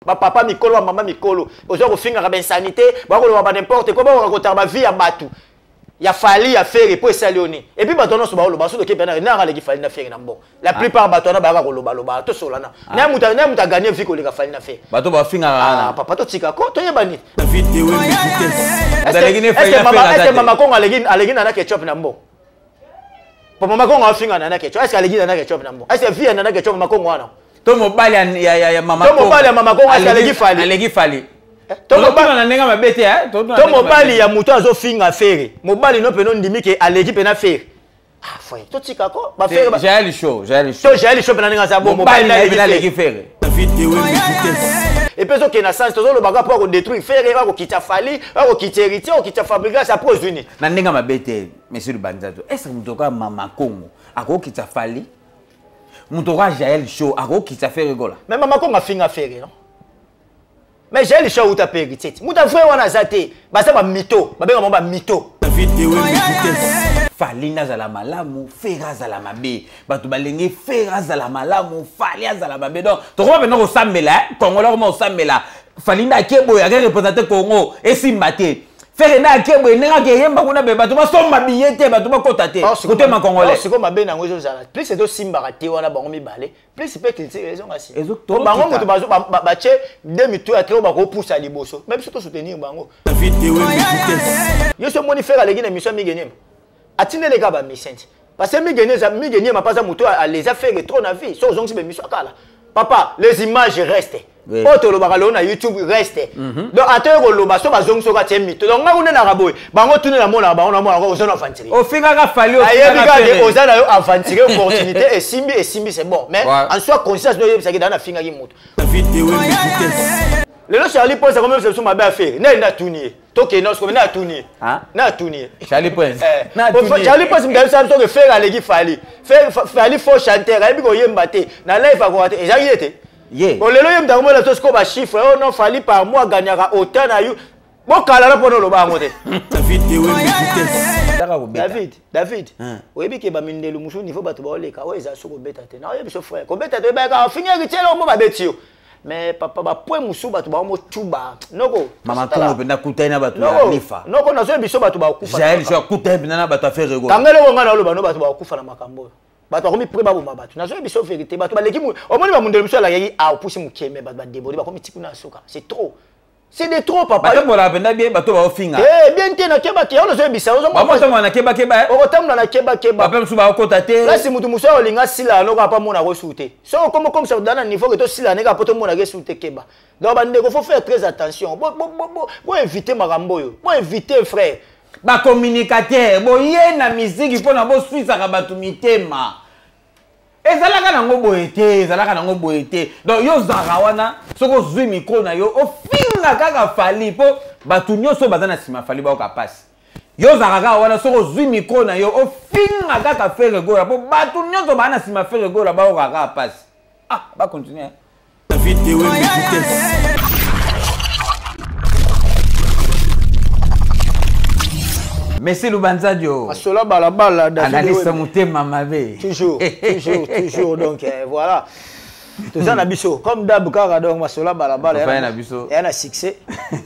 Ba papa mikolo, ba mama mikolo, ozo kofingaka ba insanité, bakoloba ba n'importe quoi, bakoka kotaka ba vie ya batu. Ya Fally, ya Ferre, po esali yo nini? Et puis bato nyonso baoloba, soki okebi na nanga aleki Fally na Ferre na mbongo. La plupart bato wana bayaka koloba loba, tosolana. Na mutu na mutu a gagner vie koleka Fally na Ferre. Bato bafingaka wana. Ah papa totika ko toyeba nini? David Ewembe vitesse. Aleki ne Fally na Ferre. Est-ce que mama Kongo aleki aleki Nana Ketchup na mbongo? Po mama Kongo afinga Nana Ketchup. Est-ce que aleki Nana Ketchup na mbongo? Est-ce que vie ya Nana Ketchup mama Kongo wana? To mobali ya ya ya mama To mobali ya mama Kongo est-ce que aleki Fally? Aleki Fally. To mobali na ndenge mabe te hein. To mobali ya moto azofinga Ferre. Mobali no peno ndimi ke aleki pena Ferre. Ah frère, totika ko ba Ferre ba Jael Show, Jael Show. To Jael Show pena ndenge aza bon mobali na aleki Ferre. David Ewembe vitesse. Et puis ezokende na sens tozolobaka mpo akodétruire Ferre, akokita Fally, akokita Héritier, akokita Fabregas, après ozwi nini? Na ndenge mabe te, monsieur Lubanzato. Est-ce que moto kaka mama Kongo akokita Fally? Moto kaka Jael Show akokita Ferre Gola? Mais mama Kongo afinga Ferre, non? Mais Jael Show auta pe Héritier. Moto vrai wana aza te. Baza ba mytho, babenga bango ba mytho. David Ewembe vitesse. Fally nazala malamu, Ferre azala mabe. Bato balingi Ferre azala malamu, Fally azala mabe. Donc tokoma pena kosambela, hein? Congolais koma kosambela. Fally nde ake boye, ake représenter Congo, esimba te. Ferre nde ake boye, ndenge ake yemba kuna be, bato basomba billet te, bato bakota te. Kotema Congolais. Sikoyo mabe nango ezozala. Plus ezosimbaka te wana bango mibale. Plus mpe culture ezonga nsima. Bango moto batie de mitu ya te oyo bakopusa liboso. Mais biso tosoutenir bango. David Ewembe vitesse. Yo so moni Ferre aleki na émission ya Mige Niema. Atindeli kaka ba mission. Parce que Mige Niema, Mige Niema pas moto aleza Ferre trop na vie. So ozongisi ba émission kala. Papa, les images restent. Oui. Oyo tolobaka lelo na YouTube reste. Donc ata yo koloba so bazongi soki atie mito. Donc nga kuna naka boye. Bango tuni na mona bango na mona oza na aventurier. Ofingaka Fally, Ayebi ofingaka kaka Ferre. oza na yo aventurier opportunité esimbi esimbi c'est bon. Mais Ouais. en soi conscience no yebisaki dana fingaki moto. David Ewembe vitesse. Lelo Charlie Prince akomi biso mabe affaire. Nani na tuni ye? Tokende sikoyo na tuni ye. Ah? Na tuni ye. Charlie Prince. Eh. Na tuni ye. Charlie Prince mdali sa biso ke Ferre aleki Fally. Ferre Fally faux chanteur, ayebi koyemba te. Na live akoka te. Ezalaki ye te. Ye. Bon lelo ye mdako mona sikoyo ba chiffre. Oh non Fally par mois gagnaka autant na yo. Bokala na pona loba yango te. David Ewembe vitesse. Taka kobeta. David, David. Hein. Oyebi ke ba mindelu musu niveau bato baoleka oyo eza so kobeta te. Na oyebi so frère, kobeta te bayaka ofingi héritier lo mo babeti yo. Mais papa ba point musu bato ba mo tuba. Noko. Mama Kongo mpenza akutani na bato ya Noko. Lifa. Noko nazoyebi biso bato bakufa. Jael Show akutani mpenza na bato ya Ferre Gola. Kanga eloko nga na oloba no bato bakufa na makambo oyo. Bato bakomi près baboma bato. Nazoyebi biso vérité. Bato baleki mu omoni ba mundele musu alakaki a opusi moke mais bato ba débordé bakomi ti kuna suka. C'est trop. C'est de trop papa. Batambolaka mpenza bien bato baofinga. Eh bien te na keba ke ozo yebisa ozo Bakotambola na keba keba. eh. Okotambola na keba keba. Bape mosusu bakokota te. Place mutu musu olinga sila noko apa mona ko sute. So comme comme ça dans niveau que to sila neka poto mona ke sute keba. Donc bandeko faut faire très attention. Bo bo bo bo, bo éviter makambo oyo. Bo éviter frère. Ba communicateur boye na musique mpona boswisaka bato mitema. Ezalaka nango boye te, ezalaka nango boye te. Donc yo ozalaka wana soki ozwi micro na yo ofinga kaka Fally mpo bato nyonso baza na nsima Fally bayoka pasi. Yo ozalaka kaka wana soki ozwi micro na yo ofinga kaka Ferre Gola mpo bato nyonso baza na nsima Ferre Gola bayoka kaka pasi. Ah, ba continuer. David Ewembe vitesse. Messi Lubanzadio. Asola balabala David Analyste Ewembe. motema mabe. Toujours, toujours, toujours. Donc voilà. Toza na biso comme d'hab kaka donc masola balabala Tofaya na biso. ya na succès.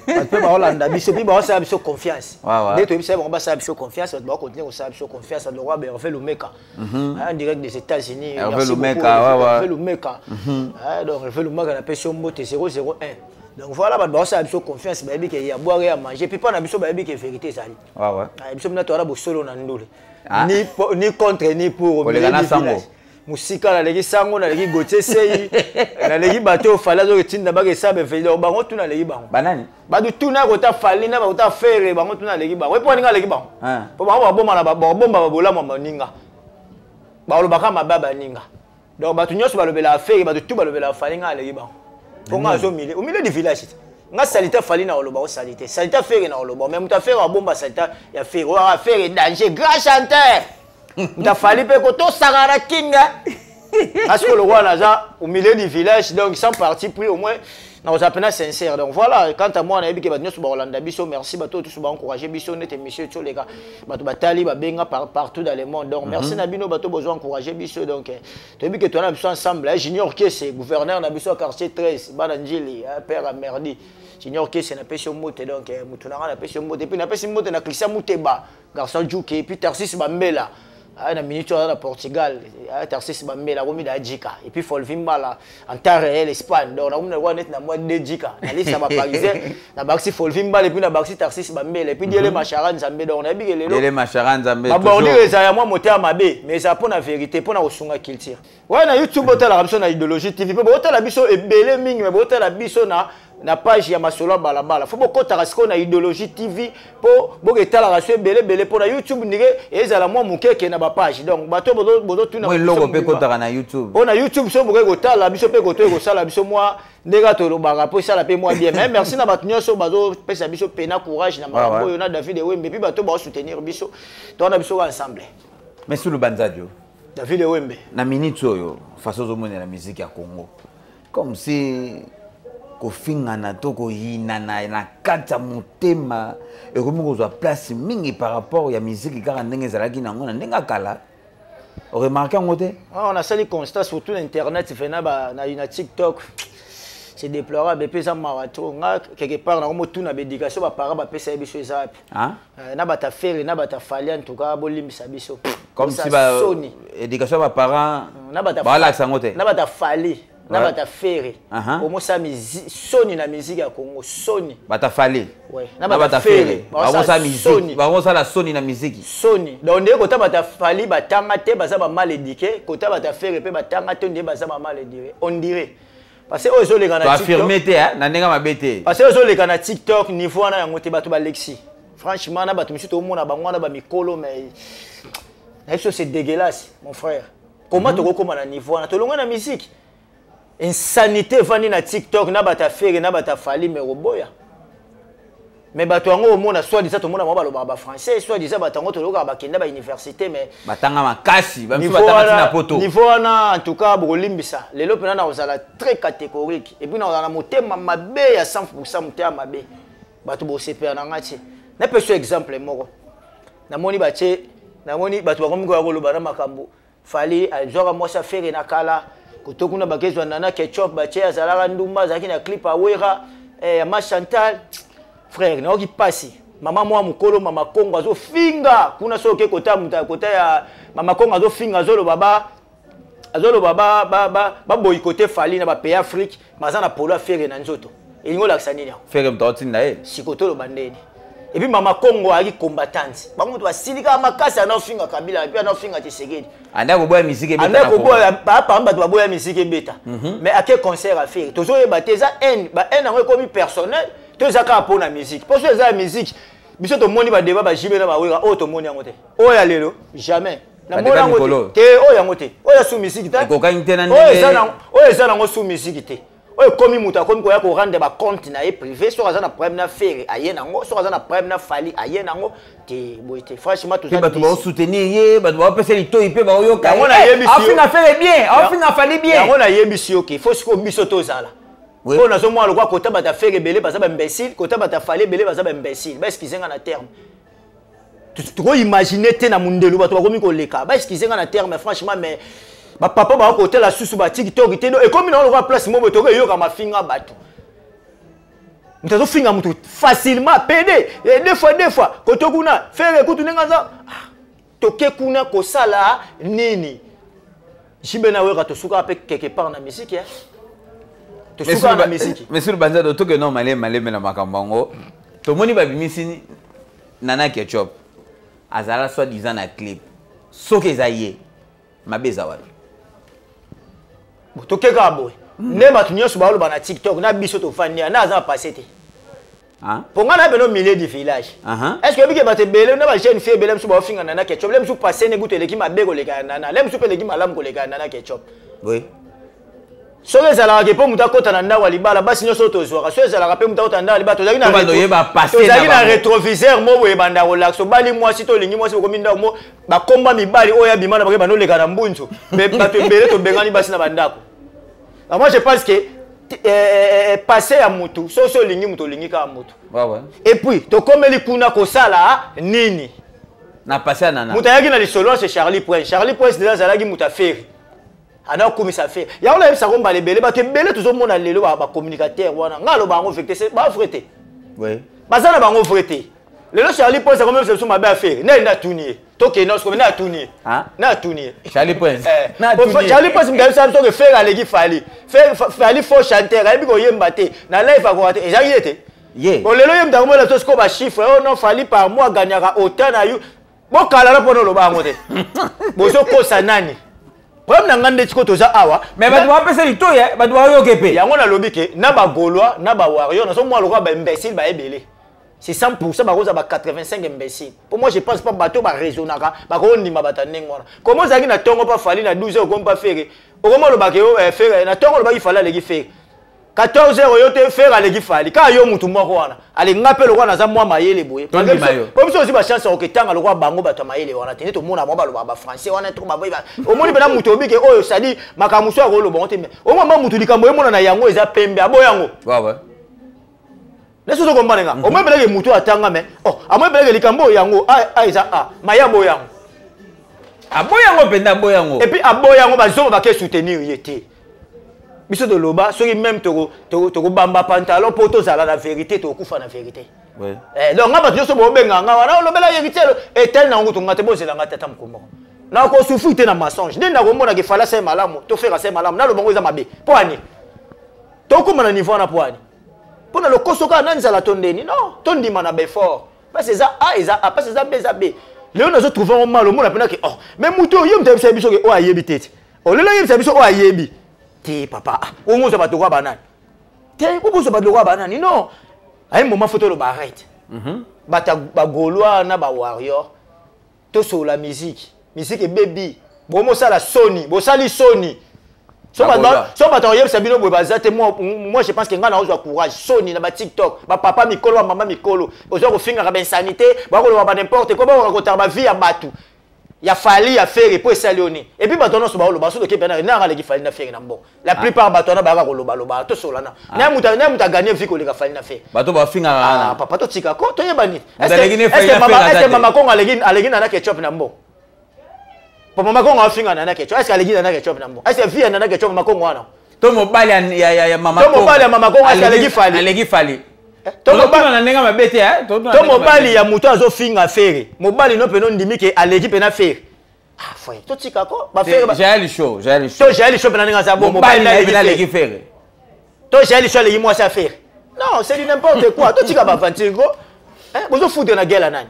Bato pe baolanda biso puis baosala biso confiance. Ouais, ouais. Nde toyebisa bango basala biso confiance, bato bakocontinue kosala biso confiance. Le roi Hervé Lumeka. En direct des États-Unis. Hervé Merci Lumeka, beaucoup, ouais, ouais. Hervé Lumeka. Ah, donc Hervé Lumeka na pesi mbote 001. Donc voilà bato baosala biso confiance, bayebi ke ya boire ya manger puis pas na biso bayebi ke vérité ezali. Ouais, ouais. Ah, biso mna toala bosolo na ndule. Ah. Ni po, ni contre ni pour. Koleka na Milieu du sango. village. Musika naleki sango, naleki Gauthier Sey, naleki bato Fally azoki tinda bake sabe fe. Donc bango tu naleki bango. Banani? Bato tu na kota Fally na bakota Ferre, bango tu naleki bango. Et po ninga naleki bango. Ah. Po bango baboma na ba bomba ba bolamu ya baninga. Balobaka mabe ya baninga. Donc bato nyonso balobela Ferre, bato tu balobela Fally nga naleki bango. Po nga azo milieu, au milieu du village. Nga salita Fally na oloba o salite. Salita Ferre na oloba, mais muta Ferre abomba salita ya Ferre. Oyo Ferre danger, grand chanteur. Muta Fally pe ko to sangana kinga. Parce que le roi naza au milieu du village, donc sans parti pris au moins. Nakozala mpena sincère. Donc voilà, quant à moi, nayebi ke bato nyonso bakolanda biso. Merci bato oyo toso baencourage biso neti émission etioleka, bato batali, babenga partout dans le monde. Donc merci na bino bato bozwa encourage biso. Donc toyebi ke toza na biso ensemble, eh. Junior Kese, gouverneur na biso ya quartier 13, bana Njili, eh, père ya Merdi. Junior Kese, napesi yo mbote. Donc motu na nga, napesi yo mbote. Et puis napesi mbote na Christian Muteba, garçon Djuke, et puis Tarsis Bambela. Ah, na minute oyo aza na Portugal. Ah, Tarsis Bambela akomi na Jika, et puis Folvi Mbala en temps réel Espagne. Donc nakomi na lokola neti na mwa de Jika na liste ya Baparisien, na bakisi Folvi Mbala, et puis na bakisi Tarsis Bambela, et puis Diele Machara Nzambe. Donc nayebi ke lelo Dele Machara Nzambe. Babordure toujours. Ezala ya mwa motema mabe, mais ezala mpo na vérité, mpo na kosunga culture. Ouais, na YouTube botalaka biso na Idéologie TV, mpe botala biso ebele mingi, me botala biso na page ya Masolo ya Balabala. Fo bokɔtaka sikoyo na Idéologie TV mpo boketalaka so ebele ebele, mpo na YouTube ndenge ezala mwa mokeke na bapage. Donc bato bozotuna Mwa eloko mpe ekɔtaka na YouTube. Mpo na YouTube so bokoki kotala biso mpe koto ekosala biso mwa ndenge tolobaka mpo esala mpe mwa bien. Mais merci na bato nyonso bazopesa biso pena courage na makambo oyo na David Ewembe, mpe bato baosoutenir biso, towana biso ka ensemble. Mais Sulu Banzadio. David Ewembe. Na minute oyo, façon ozomonela musique ya Congo, comme si kofingana to koyinana na kati ya motema ekomi kozwa place mingi par rapport ya musique kaka ndenge ezalaki nango na ndenge ya kala. Oremarke yango te? Ah, on asali constat surtout na internet vena na TikTok, c'est déplorable. Epe eza mawa trop. Nga quelque part nango motuna, baéducation baparent bapesa ye biso eza wapi? Hein? Na bato Ferre, na bato Fally, en tout cas bolimbisa biso. Comme si ba soni. Éducation ya baparent Na bato balakisa yango te. Na bato Fally, na bato Ferre, omosala soni na musique ya Congo, soni. Bato Fally Ouais. na na bato bato Ferre Ferre bakosala soni. musique, bakosala soni na musique. Soni. Donc ndenge kota bato Fally batanga te, baza bamal éduqué, kota bato Ferre mpe batanga te, ndenge baza bamal éduqué, on dirait, parce que oyo ezoleka na TikTok Toaffirme te, hein, na ndenge mabe te. Parce que oyo ezoleka na TikTok, niveau wana yango te. Bato balexi franchement, na bato misusu toomona bango wana bamikolo, mais na biso c'est dégueulasse, mon frère. Comment tokokóma na niveau wana? Tolongwe na musique, insanité evandi na TikTok na bato Ferre, na bato Fally. Mais oboya, mais bato yango omona, soit disant tomona bango balobaka bafrançais, soit disant bato yango tolokaka bakenda bauniversité, mais Batanga makasi, bamisusu niveau batanga ntina wana poto. Niveau wana, en tout cas bokolimbisa, lelo mpena na kozala très catégorique, et puis na kozala na motema mabe ya 100, motema mabe. Bato bosepela na nga te. Napesa exemple moko. Namoni batie, namoni bato bakomi koya koloba na makambo Fally azwaka mwasi a Ferre na kala koto kuna, bakezwa Nana Ketchup, batie azalaka ndumba, azalaki na clip awera, ya ma Chantal. Frère, nayoki mpasi. Mama mwa mokolo, mama Kongo azofinga kuna. Soki oke kota moto kota ya mama Kongo azofinga, azoloba ba azoloba baboyikote Fally na bapays Afrique, baza na polo a Ferre na nzoto. Elingi olakisa nini yango? Ferre moto aotinda ye. Siko toloba ndeni? Et puis mama Kongo ayaki combattante, bango moto basilikaka makasi, anaofinga Kabila, et puis anaofinga Tshisekedi. Anda koboya musique ebeta anda na Congo. Koboya parmi bato baboya musique ebeta, mais ake concert a Ferre. Tozoyeba te, eza haine, ba haine yango ekomi personnel to eza kaka mpo na musique? Mpo so eza ya musique, biso tomoni badeba bajibe na bawera oyo, tomoni yango te. Oyo ya lelo, jamais namoni Badeba yango mikolo. te te. Oyo yango te, oyo ya su musique te. Ekokani te na Oyo eza oyo eza nango su musique te. Oyo ekomi moto akomi koya korendre bacompte na ye privé. Soki aza na problème na Ferre, aye nango. Soki aza na problème na Fally, aye nango. Te, boye te, franchement. Mpe Toza bato déçus. baosoutenir ye, bato baopesa litoi mpe baoyoka. Yango nayebisi yo. Aofinga Ferre bien, aofinga Fally bien. Yango nayebisi yo ke faut sikoyo biso tozala mpo nazomona lokwa kota bato a Ferre ebele baza baimbécile, kota bato a Fally ebele baza baimbécile. Baexcuse nga na terme, tokoimagine te na mondelo bato bakomi koleka. Baexcuse nga na terme, franchement, mais bapapa baka kotala susu baTikTok te. Donc ekomi nango lokola place moko boye tokoyoka mafinga bato. Moto azofinga moto facilement, pede deux fois, deux fois koto kuna Ferre kutu ndenge aza. Ah, toke kuna kosala nini? Jibe na weka, tosukaka mpe quelque part na musique, eh. Tosukaka na musique. Monsieur Banzado, toke no maleme maleme na makambo yango. Tomoni babimisi Nana Ketchup, azala soit disant na clip. Soki eza ye, mabe eza wapi? Bon, toke kaka boye nde bato nyonso baoloba na TikTok na biso tofandi na aza na passé te. Hein? Mpo ngai na beno milieu du village. Est ce que oyebiki bato ebele na bajeune fille ebele mosusu baofinga Nana Ketchup? Le mosusu passé ne kutu eleki mabe koleka ya Nana, le mosusu mpe eleki malamu koleka ya Nana Ketchup. Soki ezalaka ke mpo moto akɔta na ndako ya libala, basi nyonso oyo tozwaka, soki ezalaka mpe moto akɔta na ndako ya libala, tozalaki na To bando oyeba passé na tozalaki na bango. Rétroviseur mo boye ebanda kolakisa. Obali mwasi to olingi mwasi, bokomi ndako mo, bakomba mibali oyo abima na bango bandoleka na mbunzu. Mais bato ebele tobengani basi na bandako. Alors moi je pense que Passé ya mutu, soki olingi mutu, olingi kaka mutu. Et puis tokomeli kuna kosala nini? Na passé ya Nana. Moto ayaki na lisolo, c'est Charlie Prince. Charlie Prince déjà azalaki moto aferi, ana okumisa Ferre. Yango nayebisako mbala ebele, bato ebele tozomona lelo, bacommunicateur wana, ngai aloba yango vérité, c'est bavrai te. Baza na bango vrai te. Lelo Charlie Prince akomemisa biso mabe affaire nde atuni ye, tokende osikomi nde atuni ye. Ah? Nde atuni ye. Charlie Prince. Eh, Na atuni ye. Charlie Prince mutu ayebisa biso ke Ferre aleki Fally. Fally faux chanteur, ayebi koyemba te, na live akoka te, ezalaki ye te. Ye. Bon, lelo ye mutu akomona biso sikoyo bachiffre: oh non, Fally par mois gagnaka autant na yo. Bokala na mpona oloba yango te, bozokosa nani? Problème na ngai nde sikoyo toza awa. Mais bato bapesa litoyi, eh, bato bayoke mpe. Yango nalobi ke na bagaulois na bawarrior, nazomona lokola baimbécile baebele. C'est 100%, bakoza ba 85 imbécile. Pour moi, je pense pas bato baraisonnaka bakondima bato ya ndenge wana. Komo ozalaki na ntongo mpa Fally, na 12 heures okomi mpa Ferre, okoma olobaka yo Ferre. Na ntongo olobaki Fally aleki Ferre, 14 heures oyo te, Ferre aleki Fally. Kaka yo mutu moko wana alinga mpe lokola naza mwa mayele boye. Tondima yo. Po biso ozwi bachance ya koketanga lokola bango bato ya mayele wana te, nde tomona mwa balobaka bafrançais wana to omoni mpena moto obike oyo sadi makambo mosusu akoloba ngo te. Mais omwa mwa motu likambo emona na yango eza pembe, aboya yango. Nde soki okombane nga, omoi mpeleke motu atanga, mais oh, amoi mpeleke likambo oyo yango a a eza a maya aboya yango. Aboya yango mpenza, aboya yango. Et puis aboya yango, bazonga bake soutenir ye te. Biso toloba soki même tokobamba pantalon mpo tozala na vérité, tokokufa na vérité. Eh, donc nga bato nyonso bobenga nga wana olobela héritier etel na yango, tonga te, bozela nga tata moko moko nakosufri te na mensonge. Nde nakomonaka efala se malamu to Ferre se malamu, naloba ngo eza mabe. Mpo ani tokóma na niveau wana? Mpo ani? Mpo na lokoso kaka na nzala to ndeni? Non, tondima na baeffort. Parce eza A eza A, parce eza B eza B. Lelo nazotrouve yango mal, omona mpena ke oh, mais motu oyo ye moto ayebisa biso ke oyo ayebi te ti olelo ayebisa biso oyo ayebi te. Papa, ah, ongozwa bato kwa banani te, okozwa bato kwa banani? Non, aye moment faut toloba arrête. Bato ya bagaulois na bawarrior, tosolola musique. Musique ebebi, bomosala soni, bosali soni. So Bagaulois. So bato oyebisa bino boye baza te. Moi je pense que ngai naozwa courage. Soni na batiktok, bapapa mikolo, bamama mikolo, ozwa kofingaka bainsanité, bakoloba ba n'importe quoi, bakoka kotaka bavie ya bato ya Fally, ya Ferre, mpo esali yo nini? Et puis bato nyonso baoloba so toke pena nanga aleki Fally na Ferre na mbongo. La plupart bato wana bayaka kolobaloba, tosola na naye moto aganye vie koleka Fally na Ferre. Bato bafingaka Ah, wana. papa, totika ko toyeba nini. Moto aleki ne Fally na Est-ce Ferre aza est-ce te. Mama Kongo aleki Nana Ketchup na mbongo? Po Mama Kongo afinga Nana Ketchup, est-ce aleki Nana Ketchup na mbongo? Est-ce vie ya Nana Ketchup, Mama Kongo wana? To mobali ya mama To mobali ya mama Kongo, est-ce aleki Fally? Aleki Fally. To tozotuna na ndenge mabe te, eh, tozotuna na to ndenge mobali mabe. Ya moto azofinga Ferre, mobali no mpena ondimi ke aleki mpena Ferre? Ah frère, totika ko baFerre Jael Show, Jael Show. To Jael Show mpena ndenge aza bo mobali na ye aleki mpena Ferre. aleki Ferre. To Jael Show aleki mwasi ya Ferre? Non, c'est du n'importe quoi. Totika baventure ko. Hein, bozofuta na gela nani?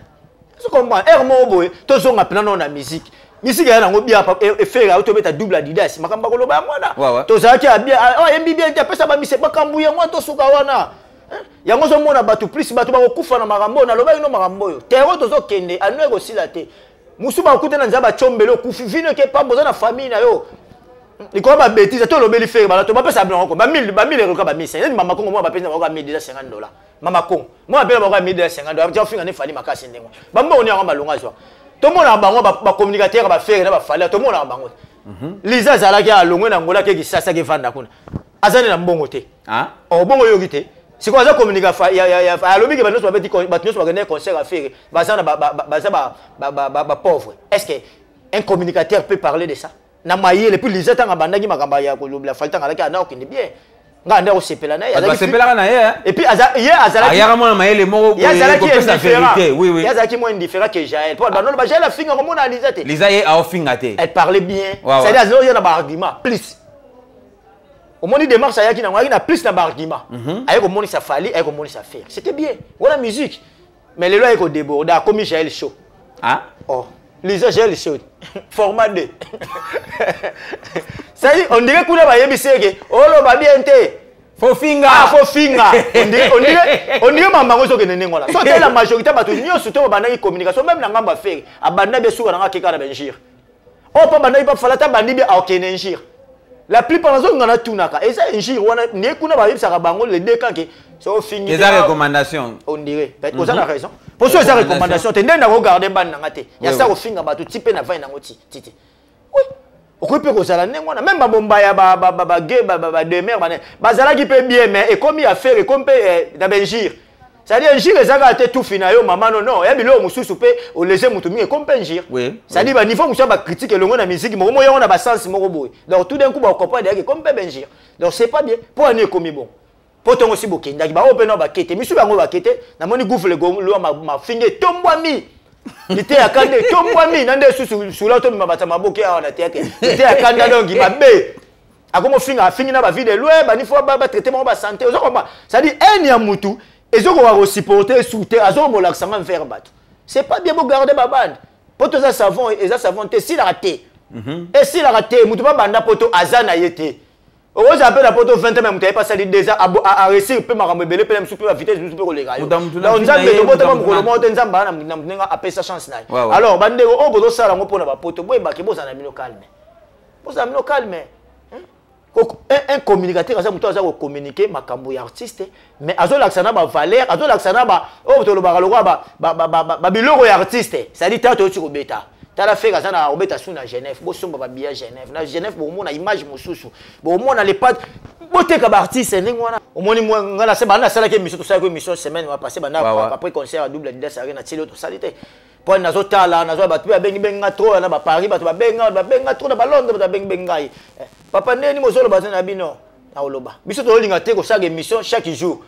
Ozo comprendre? Aire moko boye, tozonga mpena nao na musique. Musique eya nango bien. Ferre ayo tobeta double Adidas, makambo bakoloba yango wana. Tozalaki ya bien, ayembi bien te, apesa bamise makambo yango wana, tosuka wana. Hein? Yango ozomona bato plus bato bakokufa na makambo oyo nalobaki no. Makambo oyo tero tozokende ano ekosila te. Mosusu bakuta na nzambe acombele, okufi vino eke pamba, oza na famille na yo likolo babêtises. Ate olobeli Ferre, bana to bapesa biloko bamille eroka, bamille neti mama Kongo mwa bapesa bango 1250 dollars. Mama Kongo mwa bapesa bango 1250 dollars, tia ofinga nde Fally makasi ndenge wana. Bambongo ni yango malongo azwa. Tomonaka bango bacommunicateur baFerre na baFally, tomonaka bango. Liza azalaki alongwe na Ngola, ake Kisasa, akevanda kuna, aza nde na mbongo te. Ah? Oh, bongo oyoki te. Sikoyo aza communica, alobi ke bato nyonso babeti, bato nyonso bakende concert ya Ferre baza na baza bapauvre. Est ce que un communicateur peut parler de ça na mayele? Puis Liza, ntango abandaki makambo ya kolobela Fally, ntango alaki anda okende bien, ngai nde akosepela na ye. Bato basepelaka na ye, eh. Et puis ye azalaki ayaka mwana mayele moko ye boye, azalaki kopesa indifférent. vérité, oui. Ye azalaki moins indifférent que Jael, po bando ba Jael afinga komona Liza te. Liza ye aofinga te. Elle parlait bien. Ouais. C'est-à-dire azalaki na baargument plus. Omoni démarche ayaki nango, ayaki na plus na baargument, aye komonisa Fally, aye komonisa Ferre, c'était bien wana musique. Mais lelo aye kodéborde, akomi Jael Show. Ah? Oh, Lisa, Jael Show format 2, c'est-à-dire on dirait kuna bayebisi eke oloba bien te. Fofinga. Ah, faut finga. On dirait mama ngo sokende ndenge wana. So te la majorité bato nyonso to babandaki communication, même na ngambo affaire abanda be suka nanga keka na benjir oyo mpo bandaki mpo Fally ata bandi be akokende injure. La plupart nazonga na tunaka eza injure wana nde kuna bayebisaka bango les deux camps ke so ofingi. Eza recommandation. On dirait oza na raison, po so eza recommandation te, nde nakogarde bana nanga te ya sa kofinga bato ti mpe na vai nango ti ti te, oui. Okoki mpe kozala ndenge wana. Même babomba ya bage, bademer bazalaki mpe bien, mais ekomi affaire, ekomi mpe na bainjure. C'est-à-dire injure eza kaka te tufi na yo mama, non, non, ya biloko mosusu mpe olese motu mingi, ekomi mpe injure. C'est-à-dire baniveau mosusu ya bacritique elongo na musique moko moyango na basens moko boye. Donc tout d'un coup bakocomprendre yaki ekomi mpe bainjure. Donc c'est pas bien. Mpo ani ekomi bon mpo ntongo si bokendaki, bango mpe no bakete misu, bango bakete. Namoni gouffre lwa mafinga etombwami, lite ya kanda etombwami na nde susu sula tomema bato ya maboke awa na théâtre, lite ya kanda. Donc mabe akomi ofinga, afingi na bavie de loin, banifo batraite bango basanté. Oza komba, c'est-à-dire haine ya mutu ezokoka kosupporter su te, azokomolakisanga envers bato. C'est pas bien. Bogarde babande po toza savon, eza savon te, esilaka te, esilaka te. Mutu babanda poto aza na ye te, okozala mpe na poto 20, mais moto aye pasali déjà aréussir mpe makambo ebele mpe na mosusu mpe bavitesse mosusu mpe koleka yo. Donc Nzambe, tobotama mokolo moko te. Nzambe aa na ndenge apesa chance na ye. Alors bandeko oyo bozosala yango mpona bapoto, boyebake bozala na bino calme, bozala bino calme. Un communicateur aza moto aza kocommuniquer makambo ya artiste, mais azolakisa na bavaleur, azolakisa na oyo tolobaka lokola babiloko ya artiste. C'est-à-dire tala, toyoti kobeta, tala Ferre aza na kobeta su na Genève, bosomba babiya Genève, na Genève bokomona image mosusu, bokomona le pat boteka baartiste ndenge wana. Omoni nga na banda nasalaki émission, tosalaki émission semaine passé, banda après concert ya double Adidas Arena, tieli oyo tosali te mpo nazotala, nazwa bato mpe babengi bengi nga trop na baparis, bato babenga babenga trop na balondres, bato babengi bengi ngai: "Papa, ndeni mozoloba te na bino?" Naoloba, biso tozolinga te kosala émission chaque jour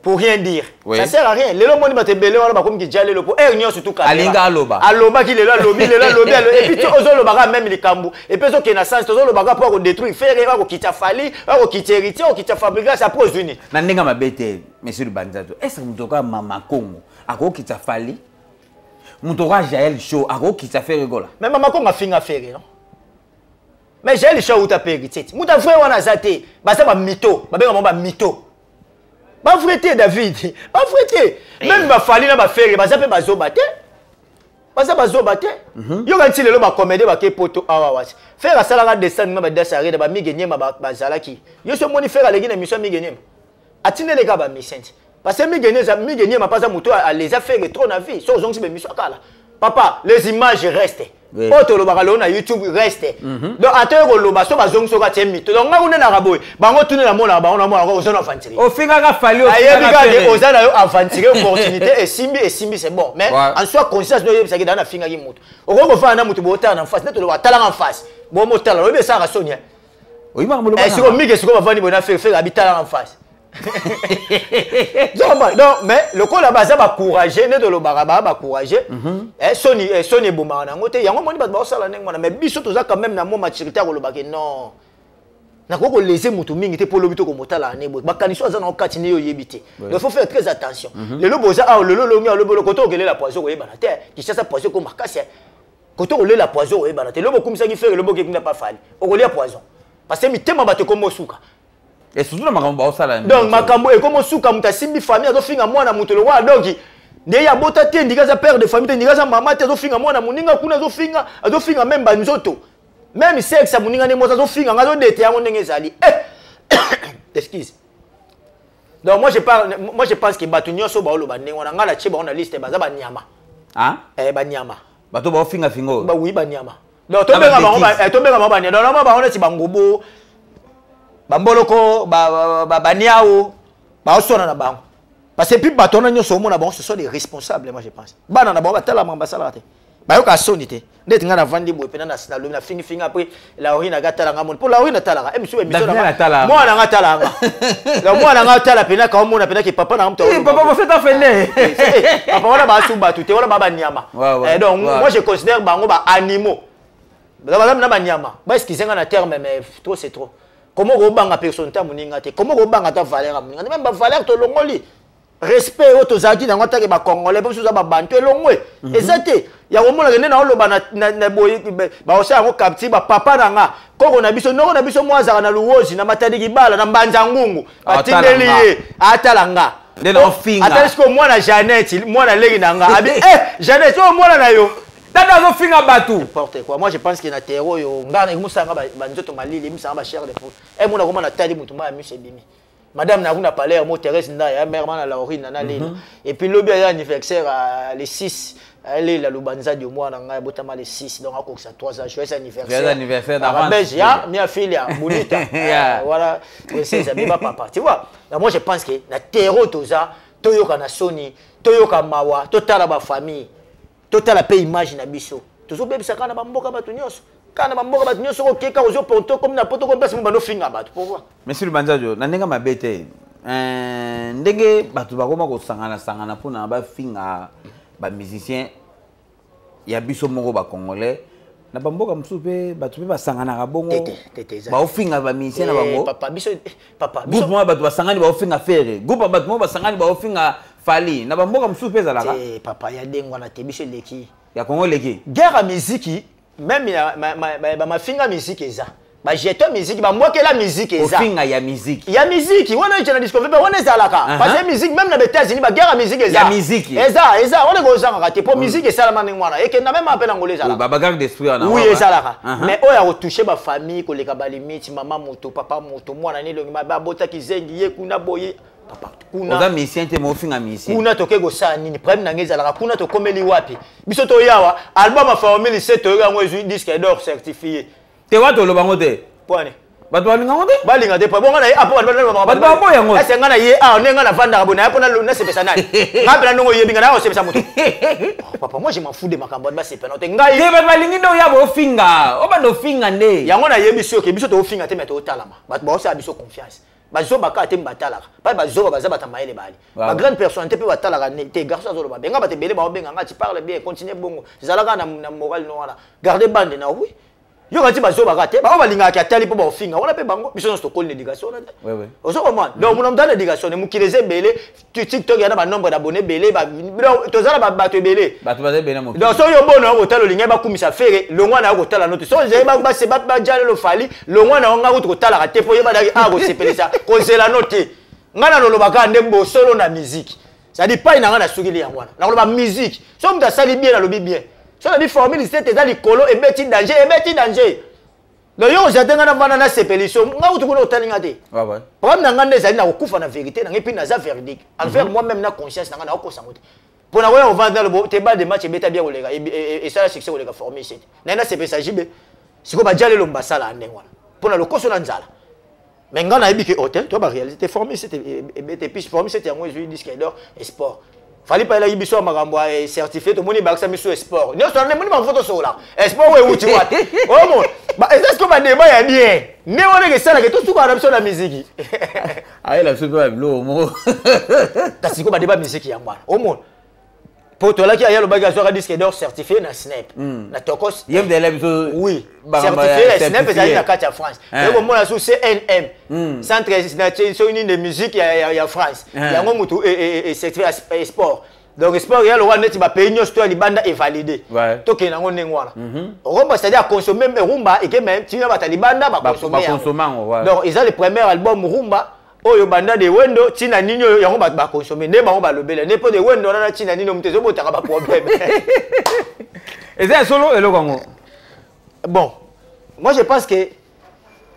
pour rien dire. Oui. Ça sert à rien. Lelo moni bato ebele wana bakomi kija lelo po heure nyonso tu alinga aloba. Alobaki lelo, alobi lelo, alobi. Et puis ozolobaka même likambo et puis ezokende na sens, tozolobaka mpo akodétruire Ferre, akokita Fally, akokita Héritier, akokita Fabregas, après ozwini. Na ndenge mabe te, monsieur Lubanzato, est ce que moto okoya Mama Kongo akokita Fally, moto okoya Jael Show akokita Ferre Gola? Mais Mama Kongo afinga Ferre, non? Mais Jael Show auta mpe Héritier ti moto avrai wana aza te. Baza bamito, babenga bango bamito, bavrai te, David, bavrai te. Même baFally na baFerre baza mpe bazoba te, baza bazoba te. Yoka nti lelo bacomédie bake poto awa wasi, Ferre asalaka descendre na badasi arena, bamige nyema bazalaki. Yo so omoni Ferre aleki na émission ya Mige Nyema, atindeleka bamisien ti, parce que Mige Nyema mpe aza moto aleza Ferre trop na vie. So ozongisi baémission akala, papa, les images restent. Oyo tolobaka lelo na YouTube reste. Donc ata oyo koloba so bazongi, soki atie mito, donc nga kuna naka boye, bango tuni namonaka bango, namonaka oza na aventurier. Ofingaka Fally. Ayebi kaka oza na yo aventurier, opportunité esimbi, esimbi, c'est bon. Mais en soi conscience no oyebisaki daa nafingaki motu. Okoki kofanda na motu, bootala na face nde toloba, atalaka en face, bomotala, oyebi esalaka soni. Siko mingi sikoyo bavandi boye na Ferre, Ferre abitalaka en face. Donc mais lokola baza bacourage nde tolobaka, baa bacourage, soni, soni ebomaka nango te. Yango moni bato baosala ndenge wana, mais biso toza quand même na mwa maturité ya kolobake non, nakoki kolese motu mingi te mpo olobi to komotala ne boye, bakanisi aza nango kati nde yo oyebi te. Donc faut faire très attention. Lelo boza awa, lelo olongi alobi kote okelela poison, koyebana te. Kinshasa poison ko makasi, kote kolela poison, koyebana te. Lobo okumisaki Ferre, lobo okekunda pa Fally, okolia poison, parce que mitema bato ekoma osuka. Et surtout na makambo baosala. Donc makambo ekoma osuka, moto asimbi famille, azofinga mwana moto lokola donc nde ye abota te, ndika aza père de famille te, ndika aza mama te, azofinga mwana moninga kuna, azofinga, azofinga même banzoto, même sexe ya moninga nde moto azofinga nga, azodete yango ndenge ezali. Eh! Excuse. Donc moi je parle, moi je pense que bato nyonso baoloba ndenge wana, ngai natie bango na liste, baza banyama. Ah? Eh, banyama. Bato baofingafinga oyo? Ba oui, banyama. Donc tobenga bango, tobenga bango banyama. Donc nama bango neti bangobo, bamboloko, baniao, baoswana na bango, parce que puis bato wana nyonso omona bango, ce sont des responsables. Moi je pense bana na bango batalamaka, basalaka te, bayoka soni te. Ndeti ngai navandi boye mpena nalobi nafingifinga, après Laurine aka atalanga moni mpo Laurine atalaka misu émission, mwana nanga atalanga. Donc mwana nanga atala mpena, kaomona mpena ke papa nanga moto. Papa bofeta fene. Papa wana basu bato te, wana ba banyama. Donc moi je considère bango ba animaux, baza na banyama. Baexcuse nga na terme, mais trop c'est trop. Comment kobanga personnalité ya moninga te? Comment kobanga ata valeur ya moninga te? Même bavaleur tolongoli, respect oyo tozalaki nango atake bacongolais mpo biso oza babantu, elongwe. Eza te ya komonaka nde naoloba na boye, baosala yango capture. Bapapa na nga, koko na biso, noko na biso mwa azalaka na Luwozi, na Matadi Kibala, na Mbanza Ngungu, batindeli ye atala nga. Nde naofinga. Atali sikoyo mwana Janete, mwana leki na nga, abi eh Janete oyo mwana na yo. Tata azofinga bato. N'importe quoi. Moi je pense que na terre oyo nga emusanga banzoto malili, emusanga bachair de poule. E mona koma natali motu ma ya miso ebimi. Madame na kuna Palermo, Thérèse Ndaya, mère mana Laurine na Lela. Et puis lobi aya anniversaire le 6. Lela Lubanza de moi na ngai botama le 6, donc akokisa 3 ans. Joyeux anniversaire. Joyeux anniversaire d'avance. Belge ya mia fille ya Bonita. Voilà, princesse beba papa. Tu vois? Donc moi je pense que na terreau toza toyoka na soni, toyoka mawa, totala ba famille, totala pe image na biso. Tozobebisa kana ba mboka bato nyonso. Kana ba mboka bato nyonso okeka ozo ponto comme na poto comme place mo bano finga bato. Pourquoi? Monsieur Lubanzadio, na ndenge mabe te. Ndenge bato bakoma kosangana sangana mpona bafinga ba musicien ya biso moko ba congolais na bamboka mosusu mpe bato mpe basanganaka bongo baofinga ba musicien na bango. Papa biso, papa biso, groupe moko bato basangani baofinga Ferre, groupe ya bato moko basangani baofinga Fally, na bamboka mosusu mpe ezalaka. Te papa, ya ndenge wana te, biso eleki. Ya Congo eleki. Guerre ya miziki même ya bamafinga miziki eza bajeton miziki, bambwakela miziki eza. Kofinga ya miziki. Ya miziki wana ece na discovery mpe wana ezalaka. Parce que musique, même na ba États-Unis, baguerre ya miziki eza. Ya miziki. Eza wana ekozangaka te, mpo miziki esalama ndenge wana, ekenda même ape na Ngolo ezalaka. Baguerre d'esprit wana. Oui, ezalaka. Mais oyo akotouche bafamille koleka balimite, mama moto, papa moto, mwana nini, elongi mabe, abotaki zengi ye kuna boye, papa kuna. Oza musicien te, mofinga musicien. Kuna toke kosala nini? Problème na ngai ezalaka kuna, tokomeli wapi? Biso toyawa album ya Formule C, toyoki yango ezwi disque d'or certifié. Te, wata oloba yango te. Pwane? Bato balinga yango te. Balinga te, bonga na ye apo. Bato baboya yango. Ese nga na ye awa, nde nga navandaka boye, naye mpona nasepesa nani? Nga mpena ndongo oyebi nga naya kosepesa moto. Oh, papa, moi je m'en fous de makambo bato basepela te. Ngai te, bato balingi nde oya bofinga, obanda ofinga nde. Yango nayebi soki biso toofinga te, me tootalama, bato baosala biso confiance. Bazoba kaka te batalaka pai, bazoba baza bato ya mayele, bali bagrande personnalité mpe batalaka te. Garçon azoloba, benga bato ebele baobenga nga: "Tu parle bien, continue bongo, ezalaka na morale no wana, garde bande na." Oui, yoka ti bazobaka te, bango balingaka atali mpo baofinga wana mpe bango. Biso nyonso tokoli na éducation wana te, ozo comprendre? Donc mona moto ana éducation ne, mokili eza ebele, TikTok yana banombre d'abonné ebele, toza na bato ebele. Bato baza ebele mokili. Donc soki obona yo kotala, olingai bakumisa Ferre, longwa na yo kotala no te. Soki ozali bajalelo Fally, longwa na yo. Nga kutu kotalaka te, mpo oyebadaki a kosepelisa kozela no te. Nga na lolobaka nde bosolo na musique, c'est-à-dire pai na nga nasukili yango wana, nakoloba musique. Soki moto asali bien, nalobi bien. Soki nabi Formule 7 eza likolo, ebeti danger, ebeti danger. Donc yo kozala te, nga navanda nasepeli so nga kutu kuna otali nga te. Problème na nga nde ezali na kokufa na vérité na ngai, mpe naza verdict envers moi-même na conscience na nga, nakokosango te. Mpo na koya kovanda lobo te, balle de match ebeta bien koleka, esala succès koleka Formule 7, naye nasepelisa jibe. Sikoyo badia lelo basala ndenge wana mpo na lokoso na nzala. Mais nga nayebi ke hotel to baréalité, Formule 7 ebete, puis Formule 7 yango ezwi disque d'or et sport. Fally payelaki biso ya makambo ya certifié, tomoni bakisa biso ya sport nyonso wana, moni mafoto tosokola sport oyo ewuti wapi? Omona eza sikoyo badébat ya bien nde wana ekesalaka tosukaka na biso na miziki. Ayela biso mpe babiloko moko. Kasi sikoyo badébat miziki yango wana, omona po tolaki aya alobaki azwaka disque d'or certifié na SNEP na Tokos. Ye mpe ayela biso. Oui, certifié ya SNEP ezali na kati ya France. Okomona su CNM, centre soki nini de musique ya France, yango motu certifié ya sport. Donc sport ya lokwa neti bapays nyonso to ya libanda evalide, tokende yango ndenge wana. Rumba, c'est-à-dire aconsommer rumba ekeme ntina bato ya libanda baconsommer yango. Donc eza le premier album rumba oyo banda de wendo ntina nini oyo yango bato baconsommer, nde bango balobela nde mpo de wendo wana na ntina nini moto ezobotaka baproblème. Eza ya solo eloko yango? Bon, moi je pense que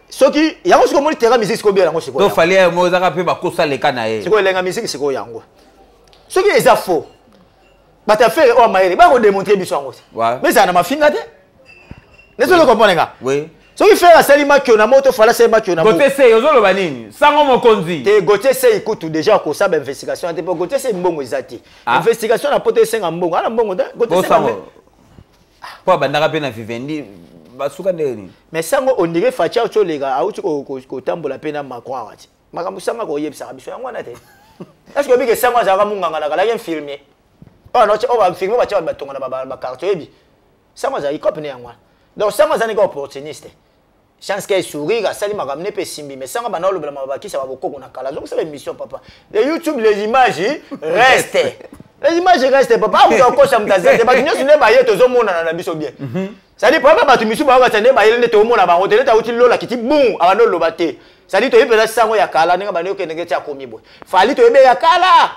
soki yango sikoyo omoni terrain musique sikoyo obela yango sikoyo. To Fally yango ezaka mpe bakosa leka na ye. Sikoyo elenga musique sikoyo yango, soki eza faux, bato ya Ferre oyo mayele bakodémontre biso yango te, mais ezala na mafinga te. Nde soki okomprendre nga, soki Ferre asali makio na moto, Fally asali makio na Gautier Sey, ozoloba nini? Sango mokonzi. Te, Gautier Sey kutu déjà akosala bainvestigation te, mpo Gautier Sey mbongo eza te. Investigation na poto esenga mbongo, ana mbongo te Gautier Sey. Sango mpo abandaka mpe na Vivendi, basuka ndenge nini? Mais sango ondire Fatshi auti oleka, auti kotambola mpe na Macron awa ti makambo sango akoyebisaka biso yango wana te. Est ce que oyebi ke sango azalaka monganga na kalaki infirmier? Oyo bainfirmier batia batonga na baquartier, oyebi sango azalaki cope ne yango wana. Donc sango azali ka opportuniste, chance ke sourire asali makambo ne mpe esimbi. Mais sango banda olobela mabakisa babokoko na kala, azokosala émission papa le YouTube, les images restent, les images restent papa. Amutu akosa moto aza te, bato nyonso nde baye tozomonana na biso bien. C'est-à-dire problème, bato misusu bayokasa nde bayele nde toomona bango te, nde tauti lola kiti bum abandi oloba te. C'est-à-dire toyebi mpenza sango ya kala ndenge bandi okende ti akomi boye. Fally toyebi ya kala.